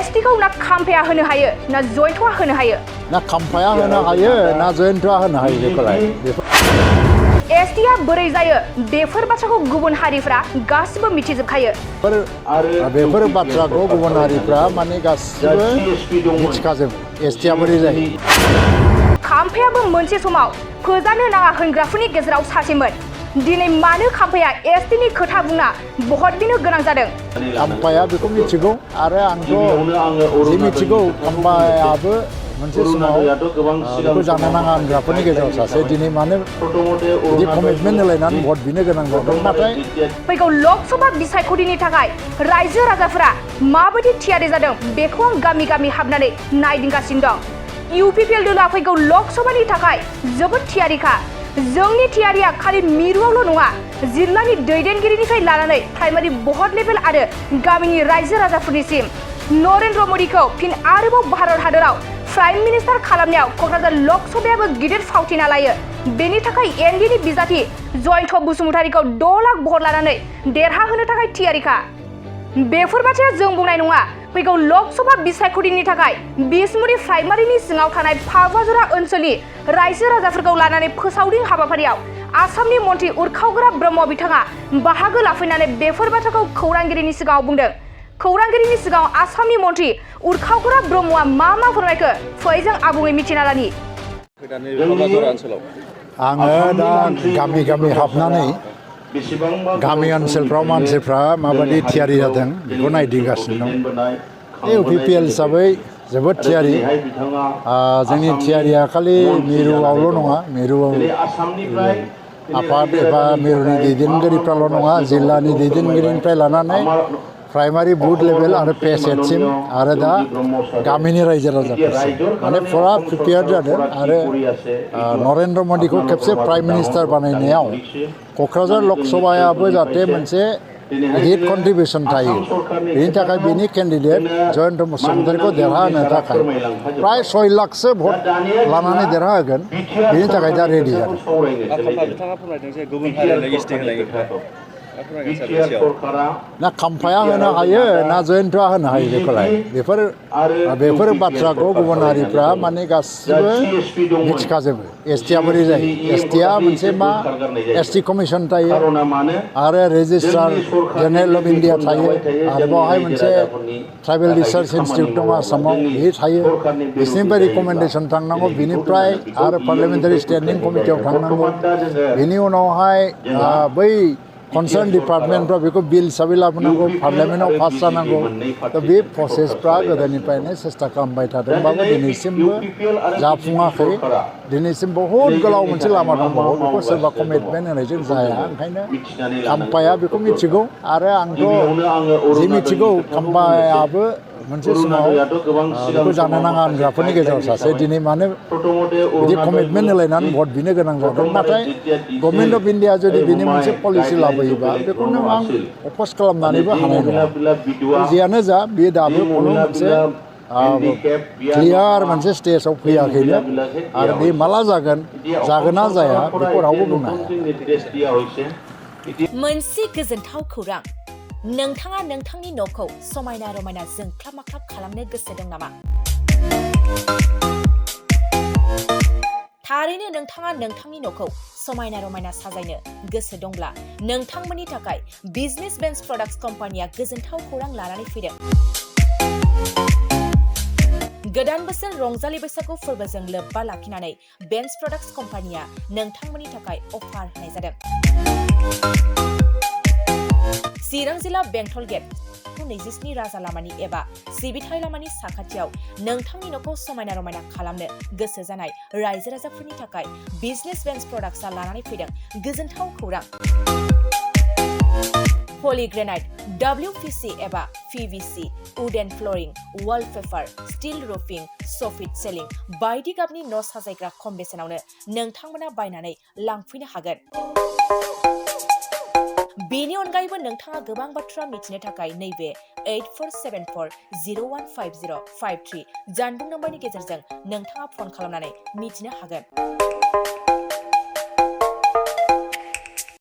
एसटिखौ ना खाम्फाया होनो हायो ना जयन्टआ होनो हायो ना खाम्फाया होनो हायो ना जयन्टआ होनो हायो बेखौलाय एसटिआ बोरै जायो बेफोर बाथ्राखौ गुबुन हारिफ्रा गासिबो मिथिजोबखायो बेफोर बाथ्राखौ गुबुन हारिफ्रा माने गासिबो मिथिखाजोबो एसटिआ बोरै जायो खाम्फायाबो मोनसे समाव फोजानो नाङा होनग्राफोरनि गेजेराव सासेमोन दिनै मानो खाम्फाया एसटिनि खोथा बुंना बहदबिनो गोनां जादों खाम्फाया बेखौ मिथिगौ आरो आंथ' जि मिथिगौ खाम्फायाबो मोनसे समाव बेखौ जानो नाङा होनग्राफोरनि गेजेराव सासे दिनै मानो बिदि कमिटमेन्ट होलायनानै भट बिनो गोनां जादों नाथाय फैगौ लकसभा बिसायख'थिनि थाखाय रायजो राजाफोरा माबायदि थियारि जादों बेखौ आं गामि गामि हाबनानै नायदिंगासिनो दं इउपिपिएल दलआ फैगौ लकसभानि थाखाय जोबोद थियारिखा जोंनि थियारिया खालि मिरुआवल' नङा जिल्लानि दैदेनगिरिनिफ्राय लानानै प्राइमारि बहद लेभेल आरो गामिनि रायजो राजाफोरनिसिम नरेन्द्र मदिखौ फिन आरोबाव भारत हादराव प्राइम मिनिस्टार खालामनायाव क'क्राझार लकसभायाबो गिदिर फावथिना लायो बेनि थाखाय एनडिनि बिजाथि जयन्त बसुमतारीखौ 6 लाख भट लानानै देरहाहोनो थाखाय थियारिखा बेफोर बाथ्राया जों बुंनाय नङा फैगौ लकसभा बिसायख'थिनि थाखाय बिसमुरि प्राइमारिनि सिङाव थानाय फागुवाजरा ओनसोलनि रायजो राजाफोरखौ लानानै फोसावदिं हाबाफारियाव आसामनि मन्त्रि उरखावग्रा ब्रह्म बिथाङा बाहागो लाफैनानै बेफोर बाथ्राखौ खौरांगिरिनि सिगाङाव बुंदों खौरांगिरिनि सिगाङाव आसामनि मन्त्रि उरखावग्रा ब्रह्मआ मा फोरमायखो फै जों आबुङै मिथिना लानि आङो दा गामि गामि हाबनानै गामि ओनसोलफ्राव मानसिफ्रा माबायदि थियारि जादों बेखौ नायदिंगासिनो दं इउपिपिएल हिसाबै जोबोद थियारि जोंनि थियारिया खालि मिरुआवल' नङा मिरुआव आफाद एबा मिरुनि दैदेनगिरिफ्राल' नङा जिल्लानि दैदेनगिरिनिफ्राय लानानै प्राइमारि बुथ लेभेल आरो पेसेटसिम आरो दा गामिनि रायजो राजाफोरसिम माने फुरा प्रिपेयार जादों आरो नरेन्द्र मदिखौ खेबसे प्राइम मिनिस्टार बानायनायाव क'क्राझार लकसभायाबो जाहाथे मोनसे गिदिर कन्ट्रिबिउसन थायो बेनि थाखाय बेनि केन्डिडेट जयन्त बसुमतारीखौ देरहाहोनो थाखाय प्राय 6 लाखसो भट लानानै देरहाहोगोन बेनि थाखाय दा रेडि जादों ना खाम्फाया होनो हायो ना जयन्टआ होनो हायो बेखौलाय बेफोर बाथ्राखौ गुबुन हारिफ्रा माने गासिबो मिथिखाजोबो एसटिआ बोरै जायो एसटिआ मोनसे मा एसटि कमिसन थायो आरो रेजिस्ट्रार जेनेरेल अफ इन्डिया थायो आरो बेवहाय मोनसे ट्राइबेल रिसार्च इन्सटिटिउट दं आसामाव बे थायो बिसोरनिफ्राय रिकमेन्डेसन थांनांगौ बिनिफ्राय आरो पार्लियामेन्टारि स्टेन्डिं कमिटियाव थांनांगौ बेनि उनावहाय बै कनसार्न डिपार्टमेन्टफ्रा बेखौ बिल हिसाबै लाबोनांगौ पार्लियामेन्टआव पास जानांगौ दा बे प्रसेसफ्रा गोदोनिफ्रायनो सेस्था खालामबाय थादोंबाबो दिनैसिमबो जाफुङाखै दिनैसिम बहुद गोलाव मोनसे लामा दंबावो बेखौ सोरबा कमिटमेन्ट होनायजों जाया ओंखायनो खाम्फाया बेखौ मिथिगौ आरो आंथ' जि मिथिगौ खाम्फायाबो मोनसे समाव बेखौ जानो नाङा होनग्राफोरनि गेजेराव सासे दिनै मानो बिदि कमिटमेन्ट होलायनानै भट बिनो गोनां जादों नाथाय गभर्नमेन्ट अफ इन्डिया जुदि बिनि मोनसे पलिसि लाबोयोबा बेखौनो आं अपस खालामनानैबो हानाय नङा जियानो जा बेयो दाबो खुनु मोनसे क्लियार मोनसे स्टेजाव फैयाखैनो आरो बे माला जागोन ना जाया बेखौ रावबो बुंनो हाया मोनसे गोजोनथाव खौरां नोंथाङा नोंथांनि न'खौ समायना रमायना जोंख्लाब माख्लाब खालामनो गोसो दं नामा थारैनो नोंथाङा नोंथांनि न'खौ समायना रमायना साजायनो गोसो दंब्ला नोंथांमोननि थाखाय बिजनेस बेन्स प्रडाक्ट्स कम्पानिया गोजोनथाव खौरां लानानै फैदों गोदान बोसोर रंजालि बैसागु फोरबोजों लोब्बा लाखिनानै बेन्स प्रडाक्ट्स कम्पानिया नोंथांमोननि थाखाय अफार होनाय जादों चिरां जिल्ला बेंटल गेट 27 राजा लामानि एबा सिबिथाय लामानि साखाथियाव नोंथांनि न'खौ समायना रमायना खालामनो गोसो जानाय रायजो राजाफोरनि थाखाय बिजनेस बेन्स प्रडाक्ट्सआ लानानै फैदों गोजोनथाव खौरां पलिग्रेनाइट WPC एबा PVC wooden flooring wallpaper steel roofing soffit ceiling बायदि गाबनि न' साजायग्रा खम बेसेनावनो नोंथांमोना बायनानै लांफैनो हागोन बेनि अनगायैबो नोंथाङा गोबां बाथ्रा मिथिनो थाखाय नैबे 8474015053 जानबुं नम्बरनि गेजेरजों नोंथाङा फन खालामनानै मिथिनो हागोन